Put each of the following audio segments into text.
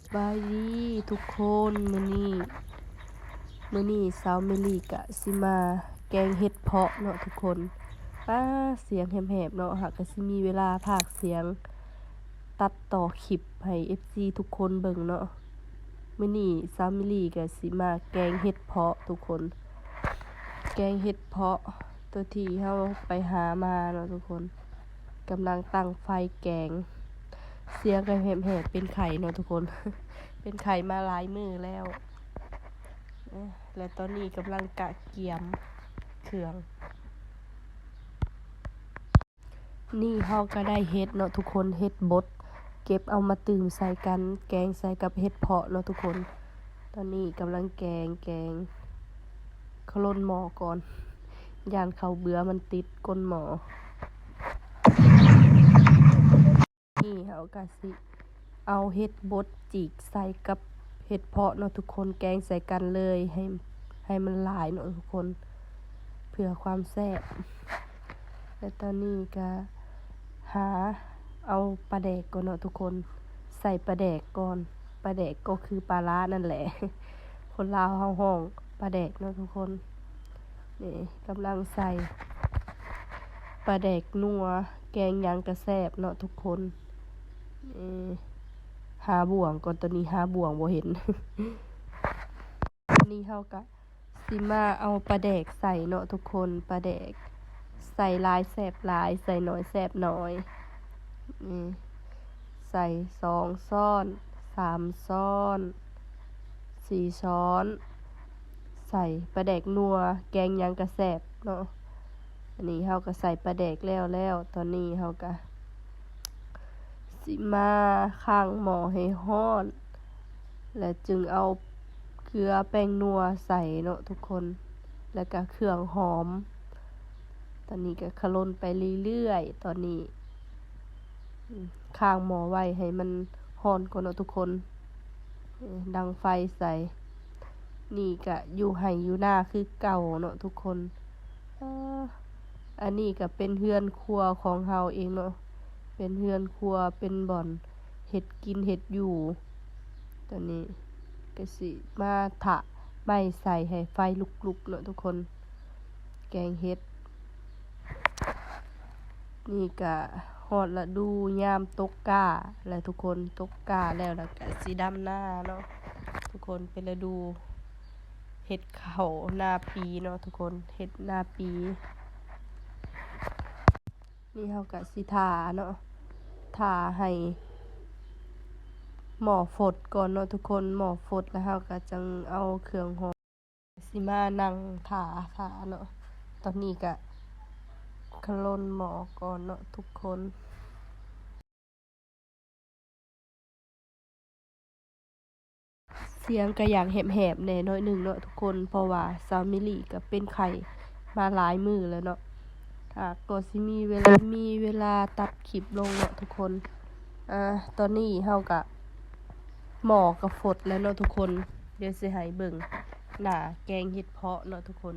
ສະບາຍດີທຸກຄົນ ມື້ນີ້ ມື້ນີ້ສາວເມລີກະຊິມາແກງເຫັດເຜາະເນາະທຸກຄົນ. ປ້າ ສຽງແຫບໆເນາະ ຫາກະຊິມີເວລາພາກສຽງຕັດຕໍ່ຄລິບໃຫ້ເອັຟຊີທຸກຄົນເບິ່ງເນາະ. ມື້ນີ້ສາວເມລີກະຊິມາແກງເຫັດເຜາະທຸກຄົນ ແກງເຫັດເຜາະໂຕທີ່ເຮົາໄປຫາມາເນາະທຸກຄົນ. ກຳລັງຕັ້ງໄຟແກງ ສຽງກະແຫບໆ ເປັນໄຂ້ເນາະທຸກຄົນ ເປັນໄຂ້ມາຫຼາຍມື້ແລ້ວ ແລະຕອນນີ້ກຳລັງກະກຽມເຄື່ອງ. ນີ້ເຮົາກະໄດ້ເຫັດເນາະທຸກຄົນ ເຫັດບົດ ເກັບເອົາມາຕື່ມໃສ່ກັນ ແກງໃສ່ກັບເຫັດເຜາະເນາະທຸກຄົນ. ຕອນນີ້ກຳລັງແກງ ແກງ ຄະລົນໝໍ້ກ່ອນ ຢ້ານເຂົ້າເບືອມັນຕິດກົ້ນໝໍ້. ນີ້ເຮົາກະຊິເອົາເຫັດບົດຈີກໃສ່ກັບເຫັດເຜາະເນາະທຸກຄົນ ແກງໃສ່ກັນເລີຍ ໃຫ້ ໃຫ້ມັນຫຼາຍເນາະທຸກຄົນ ເພື່ອຄວາມແຊບ. ແລະຕອນນີ້ກະຫາເອົາປາແດກກ່ອນເນາະທຸກຄົນ ໃສ່ປາແດກກ່ອນ ປາແດກກໍຄືປາຮ້ານັ້ນແຫຼະ ຄົນລາວເຮົາຮ້ອງປາແດກເນາະທຸກຄົນ. ນີ້ກຳລັງໃສ່ປາແດກນົວ ແກງຫຍັງກະແຊບເນາະທຸກຄົນ. ນີ້ຫາບ່ວງກ່ອນ ຕອນນີ້ຫາບ່ວງບໍ່ເຫັນ. ນີ້ເຮົາກະຊິມາເອົາປາແດກໃສ່ເນາະທຸກຄົນ ປາແດກໃສ່ຫຼາຍແຊບຫຼາຍ ໃສ່ໜ້ອຍແຊບໜ້ອຍ. ນີ້ ໃສ່ສອງຊ້ອນ ສາມຊ້ອນ ສີ່ຊ້ອນ ໃສ່ປາແດກນົວ ແກງຫຍັງກະແຊບເນາະ. ອັນນີ້ເຮົາກະໃສ່ປາແດກແລ້ວແລ້ວ ຕອນນີ້ເຮົາກະຊິມາຄ້າງໝໍ້ໃຫ້ຮ້ອນ ແລະຈຶ່ງເອົາເກືອແປ້ງນົວໃສ່ເນາະທຸກຄົນ ແລະກະເຄື່ອງຫອມ. ຕອນນີ້ກະຄະລົນໄປເລື້ອຍໆ ຕອນນີ້ ອືມ ຄ້າງໝໍ້ໄວ້ໃຫ້ມັນຮ້ອນກ່ອນເນາະທຸກຄົນ ດັງໄຟໃສ່. ນີ້ກະຢູ່ໄຮ່ຢູ່ນາຄືເກົ່າເນາະທຸກຄົນ. ເອີ ອັນນີ້ກະເປັນເຮືອນຄົວຂອງເຮົາເອງເນາະ ເປັນເຮືອນຄົວ ເປັນບ່ອນເຮັດກິນເຮັດຢູ່. ຕອນນີ້ກະຊິມາຖະໄມ້ໃສ່ໃຫ້ໄຟລຸກໆເນາະທຸກຄົນ ແກງເຫັດ. ນີ້ກະຮອດລະດູຍາມຕົກກ້າແລ້ວທຸກຄົນ ຕົກກ້າແລ້ວ ແລ້ວກະຊິດຳນາເນາະທຸກຄົນ ເປັນລະດູເຮັດເຂົ້ານາປີເນາະທຸກຄົນ ເຮັດນາປີ. ນີ້ເຮົາກະຊິຖ້າເນາະ ຖ້າໃຫ້ໝໍ້ຟົດກ່ອນເນາະທຸກຄົນ ໝໍ້ຟົດແລ້ວເຮົາກະຈັ່ງເອົາເຄື່ອງຫອມ ຊິມານັ່ງຖ້າ ຖ້າເນາະ. ຕອນນີ້ກະຄະລົນໝໍ້ກ່ອນເນາະທຸກຄົນ. ສຽງກະຢາກແຫບໆແດ່ໜ້ອຍໜຶ່ງເນາະທຸກຄົນ ເພາະວ່າສາວເມລີກະເປັນໄຂ້ມາຫຼາຍມື້ແລ້ວເນາະ. ຫາກກໍຊິມີເວລາ ມີເວລາຕັດຄລິບລົງເນາະທຸກຄົນ. ອາ ຕອນນີ້ເຮົາກະ ໝໍ້ກະຟົດແລ້ວເນາະທຸກຄົນ. ດຽວຊິໃຫ້ເບິ່ງໜ້າແກງເຫັດເຜາະເນາະທຸກຄົນ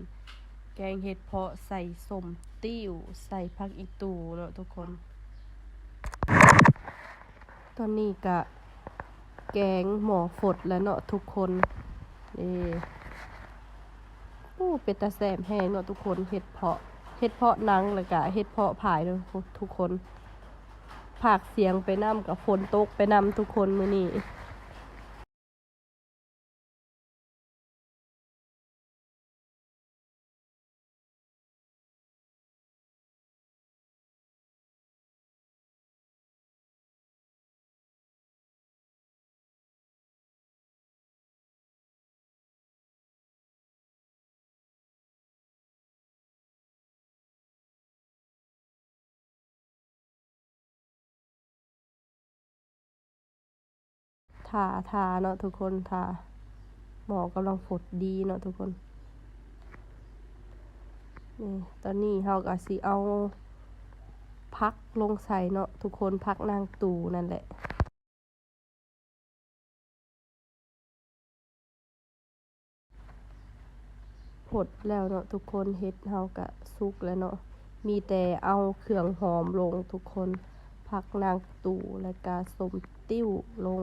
ແກງເຫັດເຜາະໃສ່ສົ້ມຕິ້ວ ໃສ່ຜັກອີ່ຕູເນາະທຸກຄົນ. ຕອນນີ້ກະແກງໝໍ້ຟົດແລ້ວເນາະທຸກຄົນ. ເອີ ໂອ້ ເປັນຕາແຊບແຮງເນາະທຸກຄົນ ເຫັດເຜາະ ເຫັດເຜາະໜັງ ແລ້ວກະເຫັດເຜາະຜາຍເນາະທຸກຄົນ. ພາກສຽງໄປນຳ ກະຝົນຕົກໄປນຳທຸກຄົນມື້ນີ້. ຖ້າ ຖ້າເນາະທຸກຄົນ ຖ້າ ໝໍ້ກຳລັງຟົດດີເນາະທຸກຄົນ. ນີ້ ຕອນນີ້ເຮົາກະຊິເອົາຜັກລົງໃສ່ເນາະທຸກຄົນ ຜັກນາງຕູນັ້ນແຫຼະ. ຟົດແລ້ວເນາະທຸກຄົນ ເຫັດເຮົາກະສຸກແລ້ວເນາະ ມີແຕ່ເອົາເຄື່ອງຫອມລົງທຸກຄົນ ຜັກນາງຕູ ແລ້ວກະສົ້ມຕິ້ວລົງ.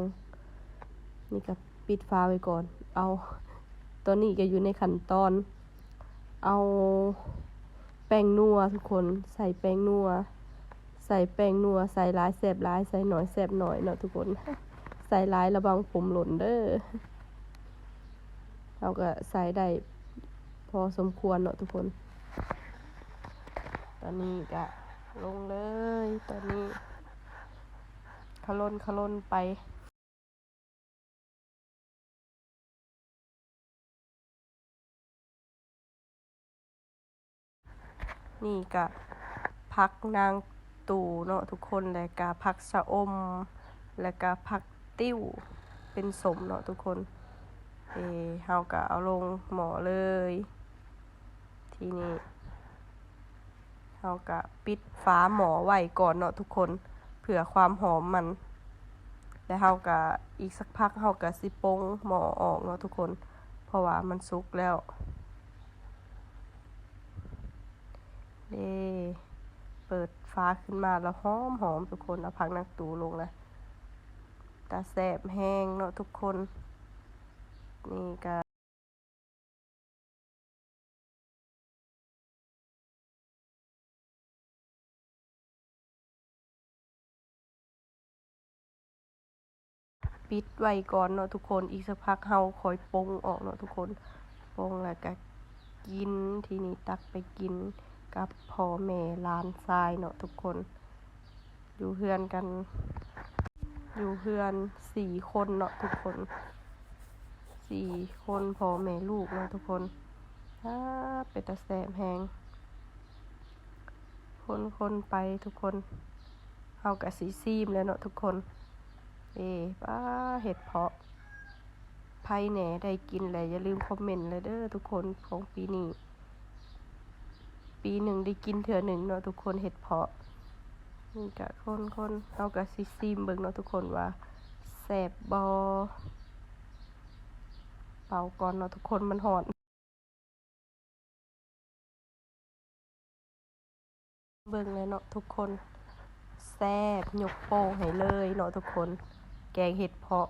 ນີ້ກໍປິດຝາໄວ້ກ່ອນ. ເອົາ ຕອນນີ້ກໍຢູ່ໃນຂັ້ນຕອນເອົາແປ້ງນົວທຸກຄົນ, ໃສ່ແປ້ງນົວ, ໃສ່ແປ້ງນົວ, ໃສ່ຫຼາຍແຊບຫຼາຍ, ໃສ່ໜ້ອຍແຊບໜ້ອຍເນາະທຸກຄົນ. ໃສ່ຫຼາຍລະວັງຜົມຫຼົ່ນເດີ້. ເຮົາກໍໃສ່ໄດ້ພໍສົມຄວນເນາະທຸກຄົນ. ຕອນນີ້ກະລົງເລີຍ, ຕອນນີ້ຂະຫຼົ່ນຂະຫຼົ່ນໄປ. ນີ້ກະຜັກນາງຕູເນາະທຸກຄົນ, ແລະກະຜັກຊະອົມ, ແລະກະຜັກຕິ້ວເປັນສົ້ມເນາະທຸກຄົນ. ເອ ເຮົາກະເອົາລົງໝໍ້ເລີຍ. ທີນີ້ເຮົາກະປິດຝາໝໍ້ໄວ້ກ່ອນເນາະທຸກຄົນ ເພື່ອຄວາມຫອມມັນ. ແລະເຮົາກະ ອີກສັກພັກເຮົາກະຊິປົງໝໍ້ອອກເນາະທຸກຄົນ ເພາະວ່າມັນສຸກແລ້ວ. ເດ້ ເປີດຝາຂຶ້ນມາແລ້ວຫອມໆ ທຸກຄົນ. ເອົາຜັກນາງຕູລົງລະ ຕາແຊບແຮງເນາະທຸກຄົນ. ນີ້ກະ ປິດໄວ້ກ່ອນເນາະທຸກຄົນ, ອີກສັກພັກເຮົາຄ່ອຍປົງອອກເນາະທຸກຄົນ. ປົງແລ້ວກະກິນ, ທີນີ້ຕັກໄປກິນກັບພໍ່ແມ່ຫຼານຊາຍເນາະທຸກຄົນ. ຢູ່ເຮືອນກັນ ຢູ່ເຮືອນສີ່ຄົນເນາະທຸກຄົນ, ສີ່ຄົນ ພໍ່ແມ່ລູກເນາະທຸກຄົນ. ອາ ເປັນຕາແຊບແຮງ. ຄົນໆ ໄປທຸກຄົນ, ເຮົາກະຊິຊີມແລ້ວເນາະທຸກຄົນ. ເອ ປ້າ ເຫັດເຜາະ ໃຜແດ່ໄດ້ກິນແລ້ວ ຢ່າລືມຄອມເມັນແລ້ວເດີ້ທຸກຄົນ. ຂອງປີນີ້ ປີໜຶ່ງໄດ້ກິນເທື່ອໜຶ່ງເນາະທຸກຄົນ ເຫັດເຜາະ. ນີ້ກະຄົນໆ ເຮົາກະຊິຊີມເບິ່ງເນາະທຸກຄົນວ່າແຊບບໍ່. ເປົ່າກ່ອນເນາະທຸກຄົນ ມັນຮ້ອນ. ເບິ່ງແລ້ວເນາະທຸກຄົນ ແຊບ ຍົກໂປ້ງໃຫ້ເລີຍເນາະທຸກຄົນ. ແກງເຫັດເຜາະ